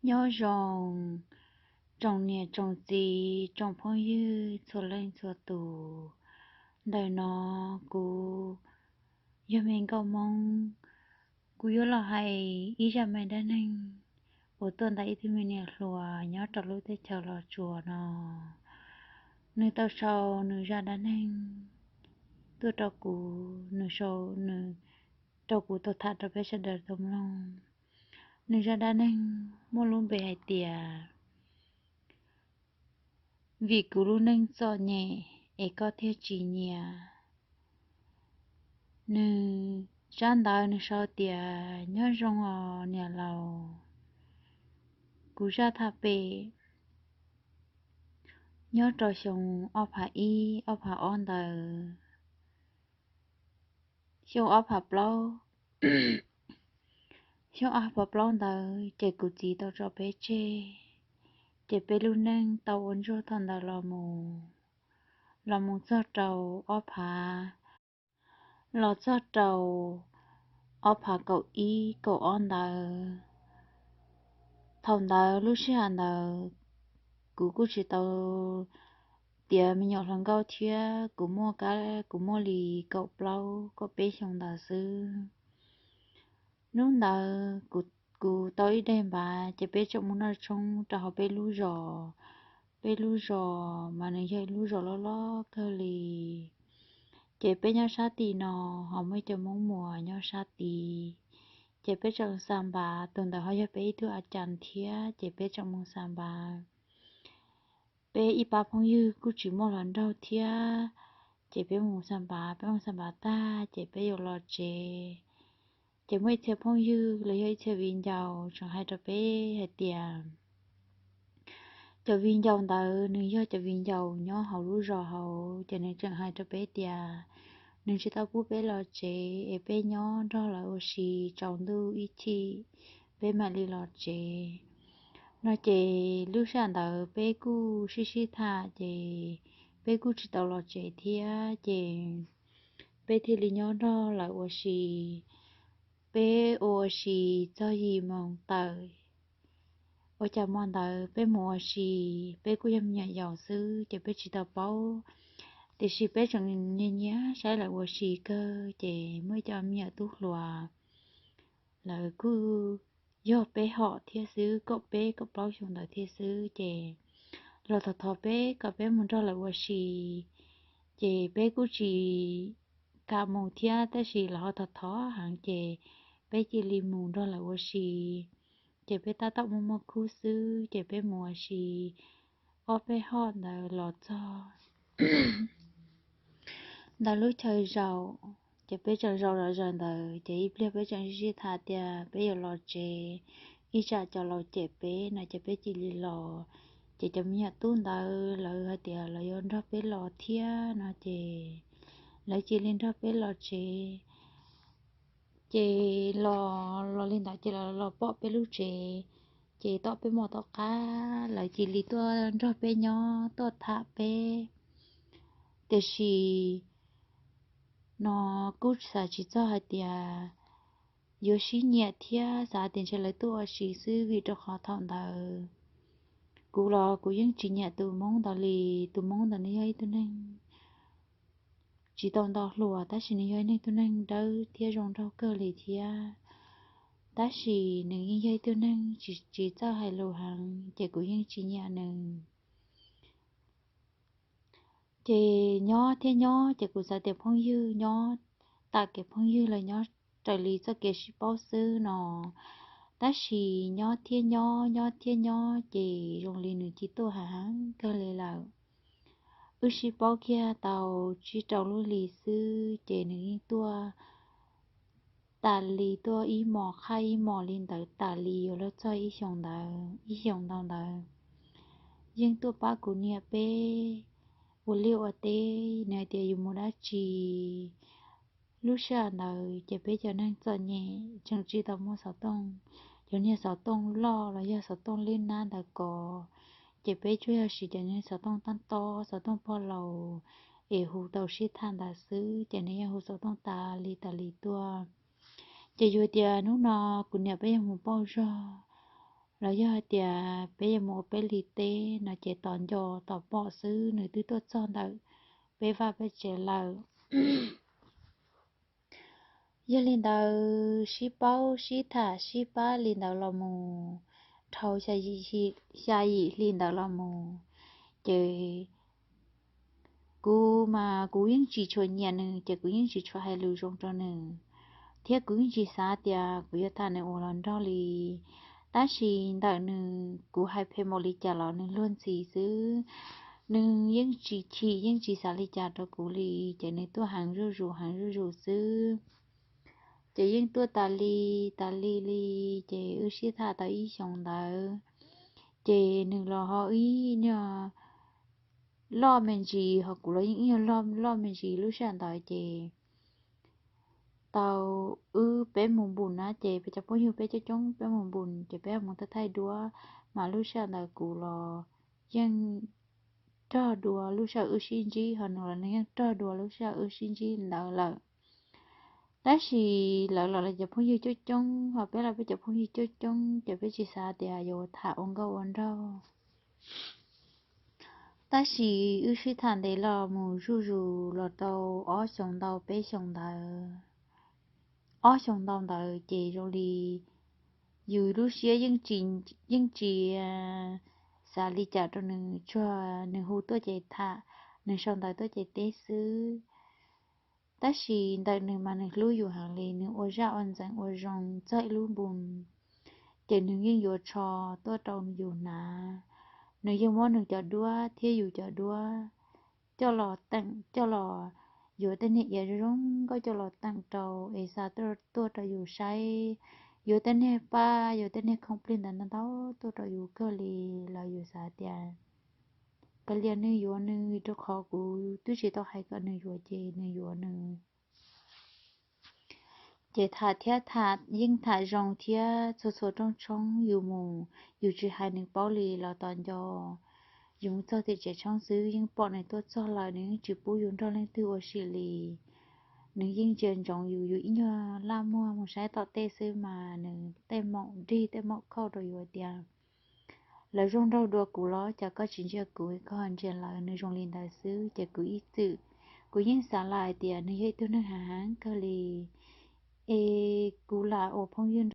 Nyob zoo tsoom niam tsoom txiv tsoom phooj ywg txhua leej txhua tus. Ntawm no kuv yog me nkauj Hmoob, kuv yuav los hais ib zaj me dab neeg uas tuaj ntawm ib tug me niam hluas nyob rau lub teb chaws Los Tsuas no. Nws tau sau nws zaj dab neeg tuaj rau kuv, nws sau nws rau kuv tau tham rau peb sawv daws tau mloog. Nws zaj dab neeg muaj lub npe hais tias Vim kuv lub neej txom nyem es koj thiaj tsis nyiam. Nws zaj ntawd nws sau tias, nyob zoo os niam laus, kuv zaj tham pem nyob rau xyoo ob phav ib ob phav ob ntawd, xyoo ob phav plaub, xyoo ob phav plaub ntawd ces kuv txiv tau tso peb tseg, ces peb lub neej tau ua ntsuag thaum ntawd los mus, los mus txog rau ob phav, los txog rau ob phav kaum ib kaum ob ntawd. Thaum ntawd lub sij hawm ntawd kuv kuj tsis tau tiav me nyuam hluas nkauj thiab, kuv muaj kab kuv muaj li kaum plaub kaum peb xyoo ntawd xwb. Hnub ntawd kuv tau ib daim npav ces peb tseem mus noj tshoob rau hauv peb lub zos. Peb lub zos mas nws yog ib lub zos loj loj kawg li. Ces peb nyob sab tim no ho muaj ib cov Hmoob Muas nyob sab tid. Ces peb tseem xa npav, tus ntawd ho yog peb ib tug a cas thiab, ces peb tseem mus xa npav. Peb ib pab phooj ywg kuj tsis muaj hluas nraug thiab, ces peb mus xa npav, peb mus xa npav tag ces peb yuav los tsev. Ces muaj ib txhia phooj ywg los yog ib txhia viv ncaus tseem hais rau peb hais tias, cov viv ncaus ntawd nws yog cov viv ncaus nyob hauv lub zos hauv, ces nws tseem hais rau peb tias nws tsis tau pub peb los tsev es peb nyob nrog lawv ua si tsaus ntuj ib chim peb mam li los tsev no. Ces lub sij hawm ntawd peb kuj sib sib tham ces peb kuj tsis tau los tsev thiab, ces peb thiaj li nyob nrog lawv ua si. Peb ua si txog yim moos tawm, ua cas hmo ntawd peb mus ua si, peb kuj yog me nyuam yaus xwb ces peb tsis tau paub, tiam sis peb tseem nyiam nyiam saib lawv ua si kawg. Ces muaj ib co me nyuam tub hluas, lawv kuj yog peb hom thiab xwb, kaum peb kaum plaub xyoo ntawd thiab xwb, ces los thov thov peb kom peb mus nrog lawv ua si. Ces peb kuj tsis kam mus thiab, tab sis lawv ho thov thov heev ces peb cia li mus nrog lawv ua si. Ces peb tab tom muaj muaj khub xwb ces peb mus ua si ob peb hom ntawd los txog ntawm lub chaw zaum, ces peb tseem zaum los zaum ntawd ces ib pliag peb tseem sib sib tham tias peb yuav los tsev, ib tsam cov laus cem peb no ces peb cia li los. Ces cov me nyuam tub ntawd lawv hais tias lawv yuav nrog peb los thiab no ces lawv cia li nrog peb los tsev. Ces los los li ntawd ces lawv los pom peb lub tsev, ces tom peb mos tom qab lawv cia li tuaj nrog peb nyob tuaj tham peb. Tiam sis no kuj xav tsis txog hais tias yuav sib nyiam thiab, xav tias ntshe lawv tuaj ua si xwb, vim rau qhov thaum ntawd kuv los kuv yeej tsis nyiam tus Hmoob ntawd li. Tus Hmoob ntawd nws yog ib tug neeg tsis tau nto hluas, tab sis nws yog ib tug neeg dawb thiab zoo nraug kawg li thiab. Tab sis nws yeej yog ib tug neeg tsis, tsis txawj hais lus heev, ces kuv yeej tsis nyiam nws. Ces nyob thiab nyob ces kuv xav tias phooj ywg nyob, tam kev phooj ywg los nyob raws li txoj kev sib paub xwb no. Tab sis nyob thiab nyob, nyob thiab nyob ces zoo li nws cia li tuaj heev kawg li lawm. Wb sib paub kiag tau tsib rau lub hlis xwb ces nws yeej tuaj tas li, tuaj ib hmos qhaj ib hmos li ntawd tas li yuav luag txog ib xyoos ntawd, ib xyoos ntau ntawd. Yeej tuaj pab kuv niam peb ua liaj ua teb, nws hais tias yus mus dab tsi. Lub sij hawm ntawd ces peb cov neeg txom nyem tseem tsis tau muaj xov tooj, cov niag xov tooj loj los yog xov tooj lwj nab ntawd ko, ces peb tsuas yog siv cov niag xov tooj tab tob, xov tooj pog laus es hu tau sib tham ntawd xwb, ces nws yeej hu xov tooj tas li tas li tuaj. Ces yus tias hnub no kuv niam peb yuav mus pauj zog, los yog hais tias peb yuav mus ua peb li teb no ces tos nco tos pom xwb, nws twb tuaj txog ntawm peb vaj peb tsev lawm. Yog li ntawd sib paub sib tham sib pab li ntawd los mus, dhau xya yim hli ntawd los mus, ces kuv mas kuv yeej tsis tshua nyiam nws, ces kuv yeej tsis tshua hais lus zoo rau nws, thiab kuv yeej tsis xav tias kuv yuav tham nws ua los nraug li. Tab sis ntawm nws kuv hais phem npaum li cas los nws luag ntxhi xwb, nws yeej tsis chim yeej tsis xav li cas rau kuv li, ces nws tuaj heev zuj zus heev zuj zus xwb. Ces yeej tuaj tas li tas li li, ces wb sib tham tau ib xyoos ntawd, ces nws los ho ib nyuag loj me ntsis, ho kuv los yeej ib nyuag loj loj me ntsis lub sij hawm ntawd ces tau wb peb mus npus na, ces peb cov phooj ywg peb coob coob peb mus npus ces peb mus thaij thaij duab, mas lub sij hawm ntawd kuv los yeej rog dua lub sij hawm wb sib ntsib, ho nws los nws yeej rog dua lub sij hawm wb sib ntsib ntawd lawm. Tab sis lawv los lawv cov phooj ywg coob coob, ho peb los peb cov phooj ywg coob coob, ces peb tsis xav tias yuav tham ua nkauj ua nraug. Tab sis wb sib tham ntev los mus zuj zus los tau ob xyoos ntau peb xyoos ntawd, ob xyoos ntau ntawd ces zoo li yus lub siab yeej tsis xav li cas rau nws, tsuas nws hu tuaj ces tham, nws sau ntawv tuaj ces teb xwb. Tab sis ntawm nws mas nws hlub yus heev li, nws ua zaj ua ntxeev ua zoo txog ib lub npus, ces nws yeej yuav tsho tuaj rau yus hnav. Nws yeej muab nws cov duab thiab yus cov duab coj los teem, coj los yuav tej niag iav zoo zoo nkauj coj los teem rau es xa tuaj rau yus saib, yuav tej niag paj, yuav tej niag khoom plig ntawd ntau ntau tuaj rau yus kawg li. Los yus xav tias kav liam nws yuav nws, rau qhov kuv twb tsis tau hais kom nws yuav ces nws yuav nws. Ces tham thiab tham yeej tham zoo thiab txhua txhua rooj tshoob yus mus, yus tsis hais nws paub li los tos nco. Yus mus txog tim tsev tshoob xwb yeej pom nws tuaj txog lawm, nws yeej tsis pub yus nrog leej twg ua si li. Nws yeej ntsia ntsoov yus, yus ib nyuag laj muag mus saib tom tej xwb mas nws tej maum dig tej maum khauj rau yus tias, lawv zoo nraug dua kuv los cas koj tsis ntsia kuv, koj ntsia lawv. Nws zoo li ntawd xwb ces kuv ib txwm, kuv yeej xav lawm hais tias nws yog ib tug neeg hav heev kawg li. Es kuv lam ua phooj ywg